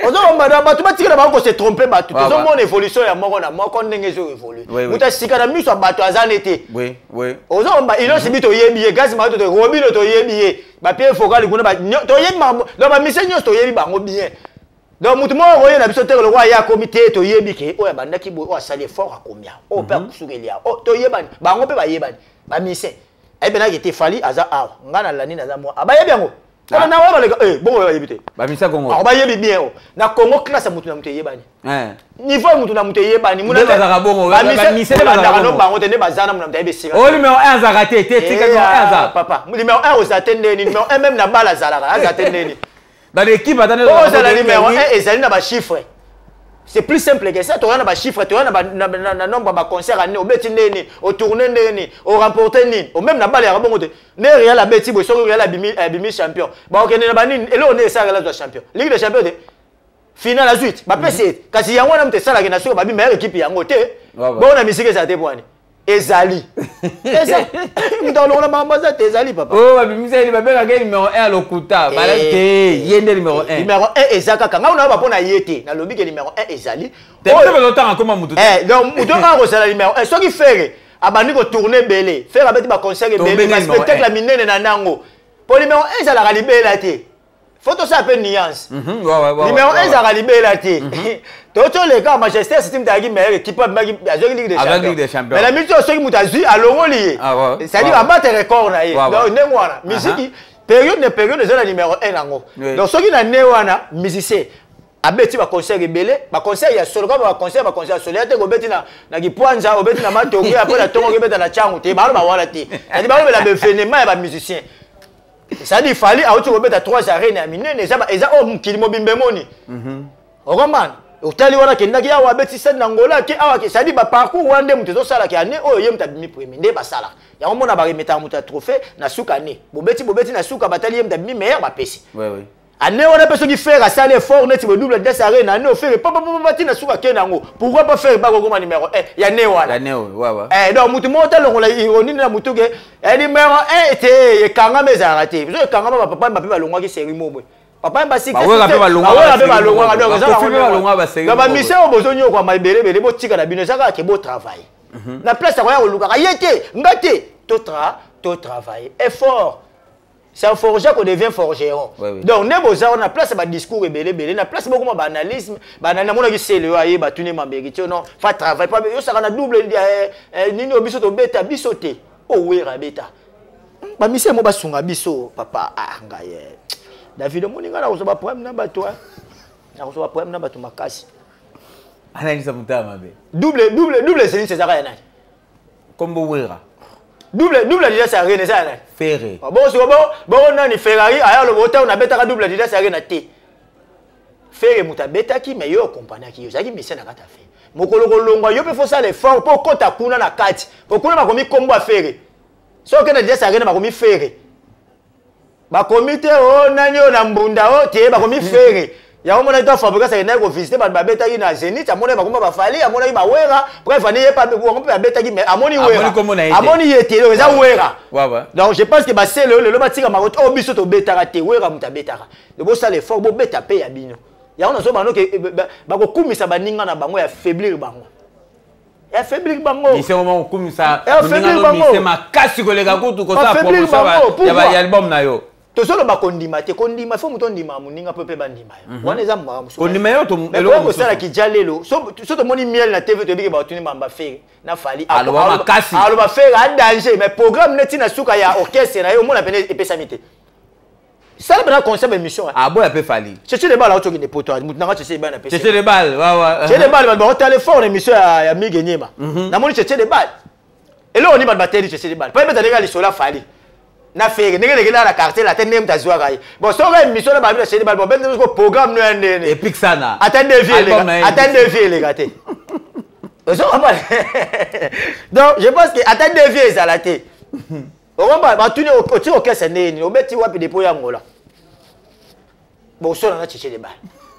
Ozomona, bato batikala bango kose tromper. Bato tozomona évolution ya moko na moko ndenge ezo évolue. Moto asika na miso ya bato aza ne te. Ozomba Innoss'B, toyebi ye. Gaz Mawete, Robinho, toyebi ye. Bapie focal kuna, toyebi. Donc bamise nyonso toyebi bango bien. Donc motu moko koyela biso te lokwa ye akomi te. Toyebi ke oyo abandaki boye, oyo asali effort akomi awa, oyo mpe akusukeli awa, oyo toyebani bango mpe bayebani. Bamise ayebenaki te. Fally aza awa, ngai nalandi, naza mwa bayebi yango. Kona na wana baleka bongo bayebi te. Bamisa Congo. Ah, bayebi bien. O na Congo, classe ya mutu na mutu eyebani, niveau ya mutu na mutu eyebani. Nde bazalaka bongo, bamise nde bazalaka no bango te nde baza na mutu na mutu ayebi esika. Oyo numéro 1 azalaka te te, tika numéro 1 aza. Papa, numéro 1 oza te ndeni? Numéro 1 même na bala azalaka, aza te ndeni? Dans l'équipe ata. Oyo ozala numéro 1 ezali na bachiffre, c'est plus simple que ça. Toya na bachiffre, toya na nombre ya baconcert ane obeti ndeni, otourne ndeni, oremporte nini. Même na bale yaka bongo te. Nde Real abeti boye, soki Real abimi champion, bakokende na banini? Eloko nde esala Real azwa champion, Ligue des champions te, finale azwi te, bapesi ye te. Kasi yango wana moto esalaki na soki babi meilleure équipe yango te. Bongo na misiki ezala te po wani ezali eza moto alongola makambo aza te, ezali papa. Oyo babimiseli, babengaka ye numéro 1 ya lokuta, balaki te ye nde numéro 1. Numéro 1 eza kaka ngai nayoba mpo na ye te. Nalobi ke numéro 1 ezali. Te, bazotanga koma mutu te. Donc moto kaka kozala numéro 1, soki Ferre abandi kotourne ebele, Ferre abeti baconcert ebele, baspectacle ya minene na nango, po numéro 1 ezalaka libela te. Faut tosala mpe nuance. Numéro 1 ezalaka libela te. Totoleka Manchester City, moto ayaki meilleure équipe abimaki, azwaki Ligue des Champions. Mais na minute oyo, soki moto azwi, alongoli ye, c'est-à-dire abate record na ye. Donc ndenge wana musique, période na période eza na numéro 1 yango. Donc soki na ne wana musicien abeti baconcert ebele, baconcert ya solo kaka, baconcert ya solo ya te, kobeti na kipwanza, obeti na Matonge, après na ntongo okebeta na Ntiango te, balo bawana te. C'est-à-dire balobela baévénement ya bamusicien, c'est-à-dire Fally auti kobeta trois arène ya minene, eza oyo mokili mobimba emoni. Okomana otali wana, akendaki awa, abeti scène na Ngola, ake awa, c'est-à-dire baparcours wana nde moto ezosalaka ane oyo ye moto abimi premier. Nde basalaka yango, mona baremetaka moto ya trophée na suka ane. Bobeti na suka, batali ye moto abimi meilleur, bapesi. Ane wana mpe soki Ferre asali effort neti bo double Adidas Arena, ane oFerre papapapa ntina suka akende yango, pourquoi pas Ferre bakokoma numéro 1 ya ne wana? Donc motu moko talongola ironie na motu ke numéro 1 te, ekangama ezalaka te. So ekangama, bapapa mpe balongwaki série mo boye, papa mpe balongwaka. Donc bamise oyo bozonyokwama ebele ebele, botika na bino, eza kaka ke botravaille na place akoya kolukaka ye te, nga te, totravaille effort, c'est un forger qu'on devient forgeron. Donc nde boza wana na place ya badiscours ebele ebele, na place bokoma baanalyse namonaki sele oyo ayeba tuni mambeki ti non fa travail pa yosaka na double nini oyo biso tobeta biso te, owera abeta bamise mo basunga biso papa. Ah, ngai David, omoni ngai nakozwa baproblème na bato, nakozwa baproblème na bato makasi. Analyse motala mabe. Double Zénith ezaka ya nani? Kombo Wera. Double Adidas Arena eza ya nani? Ferre. Bongo siko bongo nani? Ferrari aya aloba otango nabetaka double Adidas Arena te. Ferre moto abetaki, mais yo okompanaki, yo ozalaki musicien na kati ya Ferre. Mokolo kolongwa, yo mpe fosala effort mpo okɔta kuna na kati, po kuna bakomi kombo ya Ferre. Soki okende Adidas Arena, bakomi Ferre, bakomi te o nani oyo na mbunda o te, bakomi Ferre. Yango monaki to Fabregas akendaki kovisite bato babetaki na Zénith, amonaki bakoma baFally, amonaki baWera. Bref, ani ye bango mpe babetaki, mais amoni Wera, amoni ye te. Donc eza Wera. Donc je pense que basele oyo lelo batika makoti oyo biso tobetaka te, Wera moto abetaka. Donc bosala effort, bobeta mpe ya bino. Yango nazoba noke bakokumisa baninga na bango, ya faiblir bango, ya faiblir bango. Mise ngo kokumisa bango makasi koleka kutu kosala promotion ya album na yo. Tozoloba kondima te. Kondima, fo moto ondima moninga mpo mpe bandima yo. Wana eza makambo mosusu. Kondima yo. Kosalaki ja lelo so tomoni miel na TV, toyebi ke batuni mamba Ferre na Fally. Aloba makasi. Aloba Ferre a danger, mais programme neti na suka ya orchestre na ye, omona pene epesami te. Sala mpena concept émission. Aboya mpe Fally. Cheche de Bal aotokende poto, mutu nanga Cheche de Bal na pesi. Cheche de Bal, wawa. Cheche de Bal, bato baotala fort na émission ya Mige Nyema. Namoni Cheche de Bal, eloko nini bato bateli Cheche de Bal po ebeta ndenge ya lisolo aFally na Ferre, ndenge lekela na quartier la te, ndenge moto azwaka ye. Bon, soki émission na babi na Cheche de Bal, bon, bete programme no ya ndene. Epic sana. Ata ndevi eleka, ata ndevi eleka te. Ozo comprendre? Donc je pense que ata ndevi ezala te. Okomba batuni oti orchestre ndenge nini, obeti wapi depo ya Ngola, bosona na Cheche de Bal.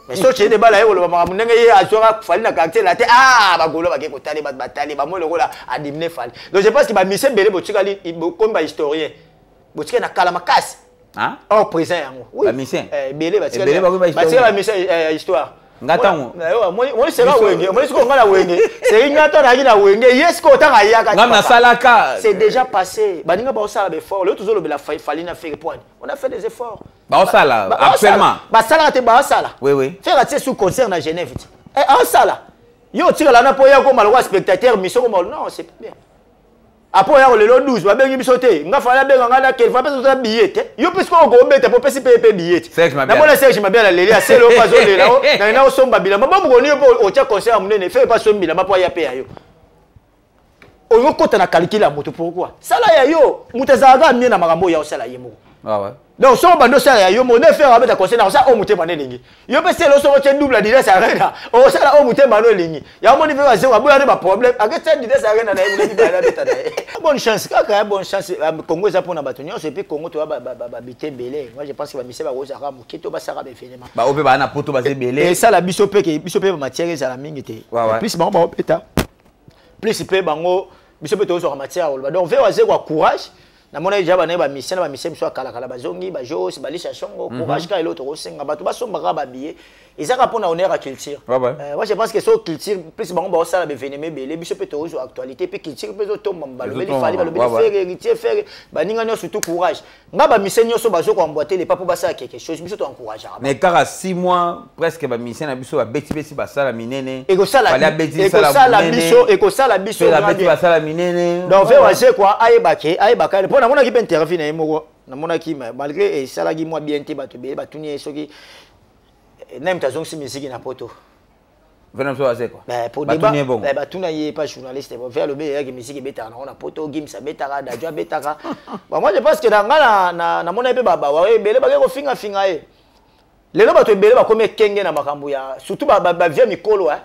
Mais so Cheche de Bal aye koloba makambo ndenge ye azwaka Fally na quartier la te, ah, bagolo bake kotali, bato batali bamoi lokola adimine Fally. Donc je pense que bamise ebele botikali bokomi bahistorien, botikali na kala makasi. Ah? Or présent yango. Oui. Ba musicien. Eh, ebele batikala. Ebele bakomi ba histoire. Batikala musicien eh, histoire. Nga tango. Moni sera wenge, moni siko nga na wenge. C'est nga to na na wenge. Yes ko tanga yaka. Nga nasalaka. C'est déjà passé. Baninga ba osala ba effort. Le toujours lobela fali na faire point. On a fait des efforts. Ba osala actuellement. Ba sala te ba osala. Oui oui. Faire atie sous concert na Genève. Eh osala. Yo tikala na po ya ko malwa spectateur mission ko non, c'est bien. Apo ya lelo 12 babengi biso te. Nga fala benga nga na kelfa pesa to billet te. Yo pesi ko ko beta po pesi pe pe billet. Serge Mabiala. Namona Serge Mabiala leli aselo pa zo lela o na na osomba bilamba. Ba moko ni po otia concert munene fait pas somba bilamba po ya pe ya yo. Oyo kota na calcul ya moto pourquoi? Sala ya yo, moto azalaka mie na makambo ya osala ye moko. Ah ouais. Donc so bando sala ya yo mo ne faire abeta conseil na osala o motema ne elingi. Yo pe selo so otie double Adidas Arena, osala o motema no elingi. Ya moni pe bazo aboya ne ba problème. Ake tia Adidas Arena na ye moni ba beta na ye. Bonne chance kaka ya bonne chance Congo eza pona bato nyonso et puis Congo to ba ba ba bite belé. Moi je pense que ba mise ba kozaka moke to basaka ba événement. Ba ope ba na poto ba belé. Et ça la biso pe ke biso pe ba matière ezala mingi te. Plus bango ba beta. Plus pe bango biso pe tozwaka matière koloba. Donc ve waze kwa courage. Namona déjà bana ba mission ba mission biso kala kala bazongi ba jos ba lisha songo courage ka eloko tokosenga bato basombaka ba billet ezaka mpona honneur ya culture. Ouais, ouais. Moi je pense que so culture plus bango baosala baevenema ebele biso mpe tozwa actualité mpe culture mpe ezotomba balobeli Fally balobeli Ferre héritier Ferre baninga nyonso surtout courage nga bamise nyonso bazokoemboite lepa mpo basala quelque chose biso toencourageaka. Mais kaka 6 mois presque bamise na biso babeti beti basala minene. Ekosala Fally abeti sala ekosala munene. Biso ekosala biso Ferre grand abeti bien. basala minene. Donc ve waze kwa ayebake ayebaka mpo namonaki mpe interview na ye moko namonaki malgré esalaki mwa bien te bato ebele batuni ye soki nani moto azongisi misiki na poto. Vena biso baze kwa. Ben, pour Batuni débat ye bongo. Ben, batuna ye pas journaliste bon ve alobi eyaki misiki ebetaka nango na poto Gims abetaka Dadju abetaka. Bon, moi je pense que na nga na namona ye mpe babawa ebele bake kofingafinga ye lelo bato ebele bakomi ekenge na makambo ya surtout bavie mikolo hein.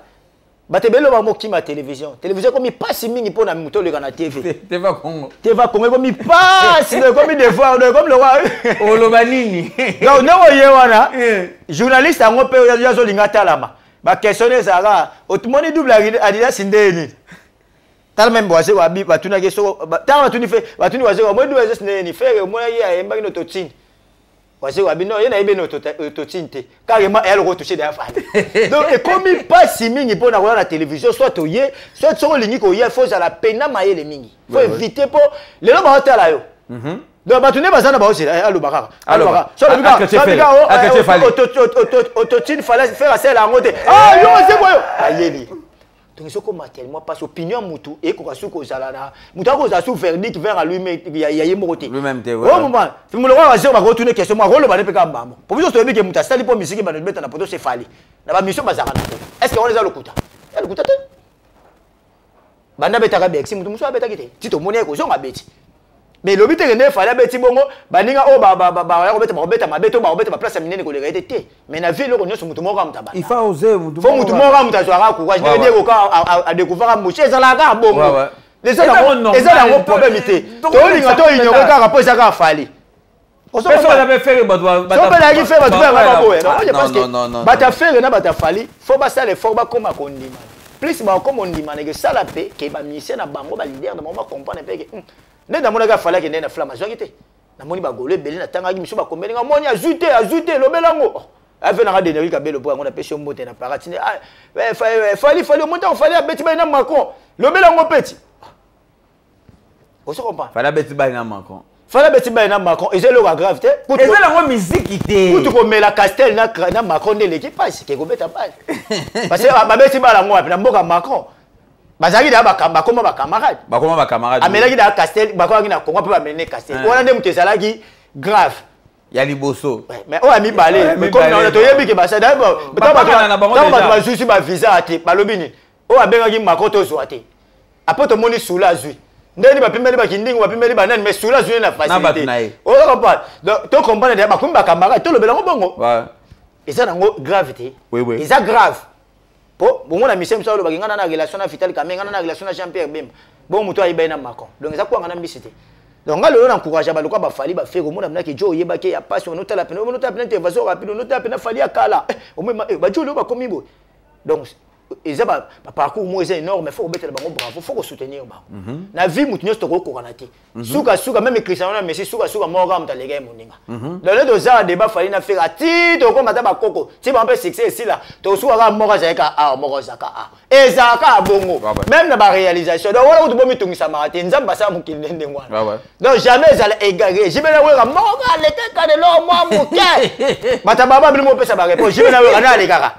Bato ebele oyo bamokima télévision télévision ekomi pasi mingi mpona moto oleka na TV. Teva Congo. TV Congo ekomi pasi donc ekomi devoir donc ekomi lokwa Oloba nini? Donc ndenge oye wana Eh. journaliste yango mpe oyo azolinga atalama baquestion ezalaka otumoni double Adidas nde nini tala meme wazeko abi batunaki soko tala batuni fe batuni wazeko omoni double Adidas nde nini Ferre omonaki ayembaki no totine wazeko abi no ye nayebi no totine te carrément eya loko touche deya Fally. Donc ekomi mpasi mingi mpona koya na télévision soit oye soit soki olingi koya fo ozala pena mayele mingi fo éviter mpo lelo baotala yo. Donc bato nde baza na baozela aloba kaka Aloba. aloba kaka so alobi kaka Akete so alobi Ferre. kaka, oh, Akete Fally. Autotune Fally Ferre asala yango te ah yo ozeko yo ayeli. Donc ezokoma tellement parce opinion ya mutu ekoka soki kozala na mutu akozala su verdict vers à lui-même ya ye moko te. Lui-même te, ouais. Au moment moloko bazeko bakotuna question moko akoloba ne mpe kaka mbamo po biso toyebi ke mutu asali mpo misiki bando beta na poto se Fally na bamission bazalaka nango. Est ce que wana eza lokuta ya lokuta te banda abetaka bexi mutu mosusu abetaki te ti tomoni ye kozonga abeti mais lobi teke nde Fally abeti bongo baninga oyo baya kobeta bakobeta mabe to bakobeta baplace ya minene koleka ye te te mais na vie eloko nyonso mutu moko amutu abanda. Il faut oser mutu. Fo mutu moko amutu azwaka courage Ouais, ndenge ouais. koka adécouvraka moshe ezalaka kaka bongo. Ouais, ouais. Eza Eza nango normal, eza nango problème te tolinga to ignore kaka mpo eza kaka Fally. Personne n'avait fait bato So mpe nayaki fe bato mpe yanga baboya. Donc moi je Non, pense non, non, non, que bato ya Ferre na bato ya Fally fo basala effort bakóma kondima plus bakóma ondima neke esala mpe ke bamusicien na bango baleader na bango bacomprendre mpe ke nde namonaki afali akende na flamme azwaki te namoni bagolo ebele natangaki miso bakombeli nga moni azwi te azwi te elobelango ave nanga deneri kabelo mpo yango napesi yo mbote na para tinde Fally Fally omoni ntango Fally abeti bai na Macron lobelango peti ozo comprendre. Fally abeti bai na Macron. Fally abeti bai na Macron eza eloko ya grave te. Eza nango miziki te. Kutu komela Castel na Macron nde eleki mpasi ke kobeta bale parce que babeti bale yango wapi na mboka Macron bazalaki daa bakoma bacamarade. Bakoma bacamarade. Amelaki daa Castel bakomaki na Congo mpe bamene Castel wana nde moto ezalaki grave. Ya liboso. Ouais, mais oyo ya mibale Oyo ya mais comme mibale. na toyebi ke basali Bapakana na bango ntango déjà. bato bazwisi bavisa te balobi nini oyo abengaki Macron tozwa te apres tomoni sula azwi ndeni bapimeli bakindingu bapimeli banani mais sula azwi na Na bato facilité na ye. ozo comprendre. Donc to comprendre deja bakomi bacamarade tolobela yango bongo Ouais. eza nango grave te. Oui, oui. Eza grave po bongo na mission mosusu alobaki nga na relation na Vital Kamerhe nga na relation na Jean Pierre Bemba bongo moto ayiba ye na Macron donc eza kwanga na mbisi te. Donc nga lelo na encourage baluka bafali bafere omona minaki jo oyebaki ya pasi onotala pene onotala pene intervention rapide onotala pene Fally ya kala omema bajo lelo bakomi boye donc Eza baparcours moko eza énorme, faut kobetela bango bravo, faut kosoutenir bango. Na vie, motu nyonso tokokokana te. Sukasuka, même Cristiano na Messi, sukasuka moko kaka moto aleka ye moninga. Donc nde toza na débat Fally na Ferre, ati tokóma ata bakoko ti bango mpe succès esila, tosuka kaka moko azalaki awa, moko azalaka awa, ezalaka ya bongo. Même na baréalisation. Donc wana kutu bomitungisamaka te, Nzambe asala mokili nde ndenge wana. Donc jamais ezala égaré. JB na Werra, moko alekaka lelo mwa moke, bato baba bino mopesa baréponse. JB na Werra nde alekaka,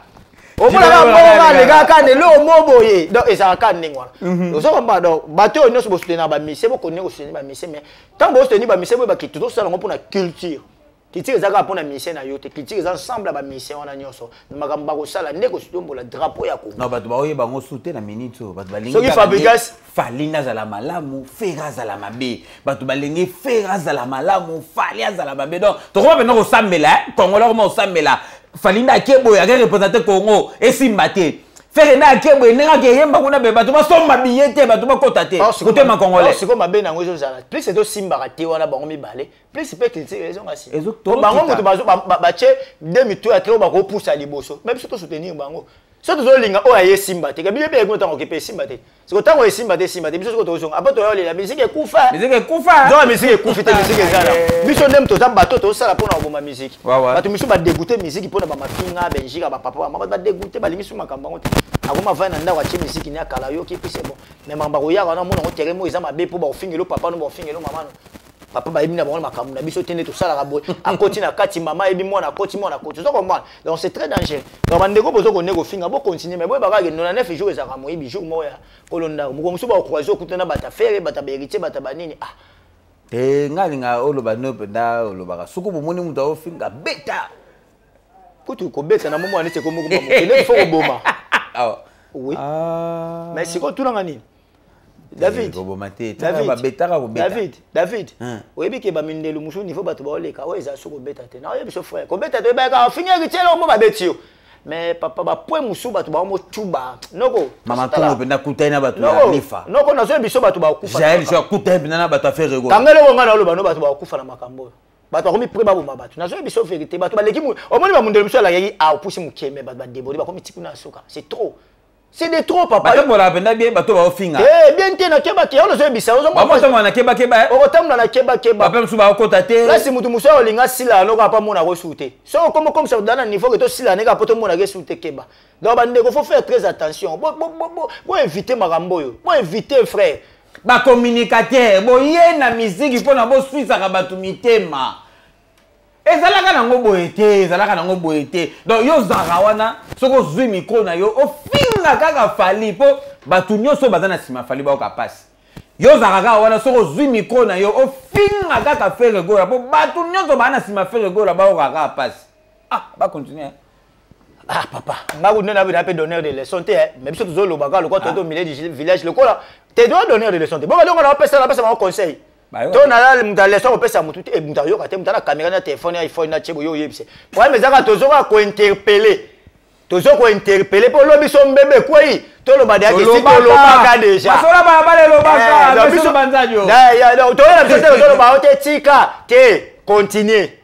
omonaka moko alekaka nde eloko mo boye. Donc ezalaka ndenge wana, ozo comprendre? Donc bato oyo nyonso bosoutenir bamusiciens, bokontinue kosoutenir bamusiciens, mais ntango bosoutenir bamusiciens, boyebaki tozosala yango mpona culture. Culture eza kaka mpona musicien na yo te, culture eza ensemble ya bamusiciens wana nyonso. Makambo bakosala nde kotombola drapeau ya Kongo. Non, bato baoyeba yango su te na minute oyo. Bato balingi Soki kaka nde Fabregas- Fally nde azala malamu, Ferre azala mabe. Bato balingi Ferre azala malamu, Fally azala mabe. Donc tokoma mpenza kosambela, eh? Congolais akoma kosambela Fally nde ake boye, ake représente Congo, esimba te. Ferre nde ake boye, ndenge ake yemba kuna be, bato basomba billet te, bato bakota te. Kotema congolais. Sikoyo mabe nango ezozala plus ezosimbaka te wana bango mibale, plus mpe culture ezonga nsima. Tozokita. Bango moto batie de mitu ya te oyo bakopusa liboso, mais biso tosoutenir bango. So tozolinga oyo aye esimba te, kabibi mpe ntango okepe esimba te. Siko ntango esimba te, esimba te, biso siko tozonga apo toyolela misiki ekufa. Miziki ekufa. Donc misiki ekufi te, misiki eza na biso nde toza bato tozosala mpona koboma misiki. Bato misusu badégoûte misiki mpona bamafinga benjika, bapapa, bamama, bato badégoûte, balingi su makambo yango te. Akoma vai na ndako, atie misiki ne akala, yoki, puis c'est bon. Mais makambo akoyaka wana, omona yango terrain moko eza mabe, mpo bakofingelo papa no, bakofingelo mama no. Papa bayebi na bango na makambo na biso te, nde tosalaka boye, akoti na kati, mama ayebi mwana akoti, mwana akoti, oza comprendre? Donc c'est très dangereux. Donc bandeko, bozokonde kofinga, bocontinue, mais boyebaka ke 99 jours ezalaka moyibi, jour moko ya kolo ndako. Moko mosusu bakocroise, okutana bato affaire, bato bahéritier, bato banini, ah. Te, nga alinga oloba no mpenza, olobaka soki bomoni moto aofinga, beta. Kutu kobeta na momo neti ekomokoma mokili, faut koboma. Awa. Oui. Ah. Mais sikoyo tunanga nini, David? Koboma te. David. Babetaka kobeta. David, David. Hein. Oyebi ke bamindelu mosusu, niveau bato baoleka oyo eza so kobeta te. Na oyebi so, frère, kobeta te, oyebaka ofingi héritier mo, babeti yo. Mais papa, bapoint mosusu bato baomotuba noko. Mama Kongo mpenza akutani na bato ya Noko. Lifa. Noko, nazoyebi so, bato bakokufa. Jael so akutani mpenza na bato ya Ferre Gola. Kanga eloko ngai naoloba no, bato bakokufa na makambo oyo. Bato bakomi prêt baboma bato. Nazoyebi so vérité, bato baleki omoni bamundele mosusu alakaki a opusi mokeme, bato badéborde, bakomi ti kuna ya suka. C'est trop, c'est de trop, papa. Batambolaka mpenza bien, bato baofinga. Eh, bien te, nakebaki yango, nazoyebisa. Bamotambola na kebakeba. Okotambola na kebakeba. Bape mosusu baokota te. Place mutu mosusu olinga sila yanoko, apa monaka osu te. So okoma komisa da na niveau ke tosila ndenge apo tomonaka esu te, keba. Donc bandeko, faut faire très attention, boévite makambo oyo, boévite, frère. Bacommunicateur, boye na misiki mpona boswisaka bato mitema. Ezalaka nango boye te, ezalaka nango boye te. Donc yo ozalaka wana, soki ozwi micro na yo, ofinga kaka Fally, mpo bato nyonso baza na nsima Fally bayoka mpasi. Yo ozalaka kaka wana, soki ozwi micro na yo, ofinga kaka Ferre Gola, mpo bato nyonso baa na nsima Ferre Gola bayoka kaka mpasi. Ah, bacontinue. Ah papa, nga kutu nde na mpe donneur de leçon te, mais biso tozoloba kaka lokola tozo milieu du village, lokola te doit donneur de leçon te. Bongo dongo na opesa, napesa bango conseil. To na moto leçon kopesa motu te, moto ayoka te, moto ana caméra na téléphone ya iPhone na tie boye, oyebise. Problème ezaka tozoka kointerpeller, tozo kointerpeller mpo olobi so mbebe ekwei, toloba deyaki esi tolobaka déjà. Basola balabala elobaka biso banzadi. Toyela biso te, tozoloba o te, tika te, continue.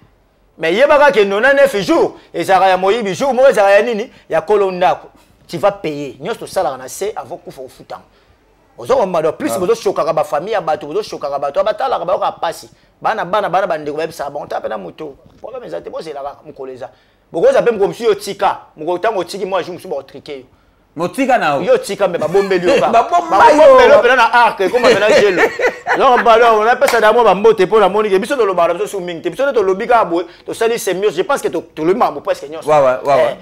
Mais yebaka ke 99 jours ezalaka ya moyibi, jour moko ezalaka ya nini, ya kolo ndako. Tu vas payer nyonso tosalaka na se avant kufa ofutanga, ozokomba. Donc plus bozoshokaka bafamille ya bato, bozoshokaka bato batalaka, bayokaka mpasi. Bana, bana, bana, bandeko bayebisaka bango ta mpe na moto, problème eza te, bozela kaka mokolo eza, bokoza mpe mokolo mosusu yo tika mokolo, ntango otiki mwa jour mosusu bakotrike yo. Motika na yo tika me babombeli yo. Babomba yo. Babombeli yo mpena na arc, ekoma mpena gelo. Donc balo napesa da mwa bambote mpo namoni ke biso tolobaka na biso su mingi te. Biso nde tolobi kaka boye, tosali semios, je pense que tolobi makambo presque nyonso.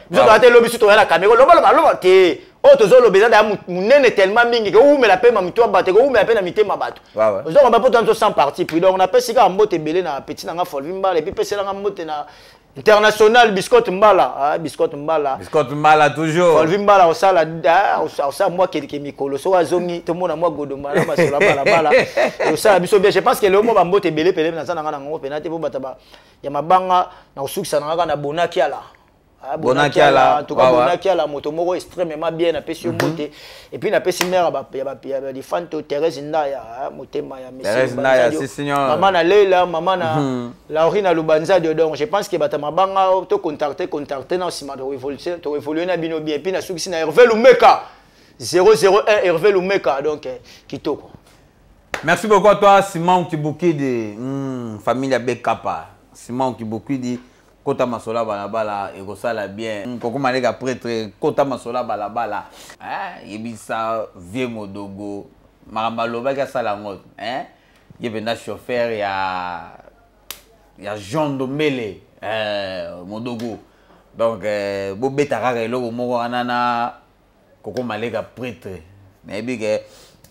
Biso toza te, lobi su toya na caméra, loba, loba, loba te. Oyo tozoloba eza daya monene tellement mingi ke owumela mpe ma mito ya bato, ekowumela mpe na mitema bato. Ozokomba mpo toza biso sans parti pris. Donc napesi kaka mbote ebele na petit na nga Folvi Mbala, et puis peselanga mbote na international Biscotte Mbala, ah, Biscotte Mbala. Biscotte Mbala toujours. Folvi Mbala osala, ah, osala mwa kelike mikolo, soki azongi tomona mwa godomba na masolo ya balabala, osala biso bien. Je pense que leo mwa bambote ebele pele naza na nga nango mpena te, mpo bato ya mabanga na kosukisa na nga kaka na Bonakiala. Ah, Bonakiala, en tout cas, Bonakiala, moto moko extrêmement bien, napesi yo mbote. Et puis napesi mère ya ba Fanto Thérèse Ndaya, ah, motema ya Messi. Thérèse Ndaya, si signor. Maman na Leila, maman na Laurine Lubanzadio. Donc je pense que bata mabanga to contacter contacter na sima to évoluer, to évoluer na bino bien. Et puis na sukisi na Hervé Lumeka 001 Hervé Lumeka donc kitoko. Merci beaucoup à toi Simon Kibukidi, famille Bekapa. Simon Kibukidi kota masola balabala ekosala bien. Koko maleka prêtre kota masola balabala. Hein, yebisa vieux modogo makambo alobaki asala yango, hein? Ye mpenza chauffeur ya Jean Ndombele, modogo. Donc bobeta kaka eloko moko wana na koko maleka prêtre. Nayebi ke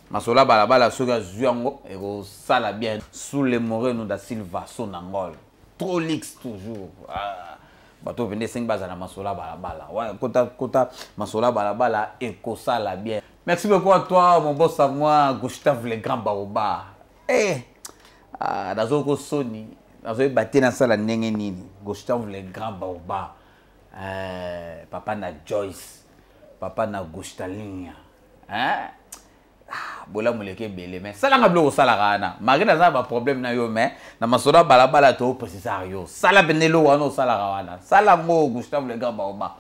masola balabala soki azwi yango ekosala bien. Sous le Moreno da Silva son angol. Trop lix toujours. Ah, bato pende 5 bazala masola balabala. Ouais, kota kota masola balabala ekosala bien. Merci beaucoup à toi mon boss à moi Gustave le grand baoba. Eh ah nazoko soni nazo battre na sala ndenge nini Gustave le grand baoba. Papa na Joyce, papa na Gustalinia. Hein? Ah, bola moleke ebele mais salanga biloko osalaka wana malgré naza na baproblème na yo mais na masolo ya balabala to précisaka yo sala pene eloko wana osalaka wana sala yango Gustave le grand baoba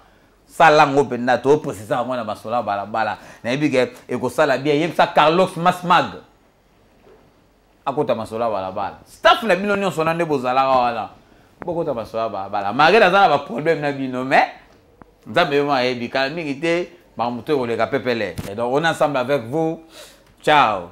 sala yango mpenza to précisaka yango na masolo ya balabala nayebi ke ekosala bien. Yebisa Carlos Masmag akota masolo ya balabala staff na bino nyonso wana nde bozalaka wana bokota masolo ya balabala malgré naza na baproblème na bino mais nzambe yo ayebi kala mingi te makambo to ekoleka pepele. Et donc on est ensemble avec vous. Ciao.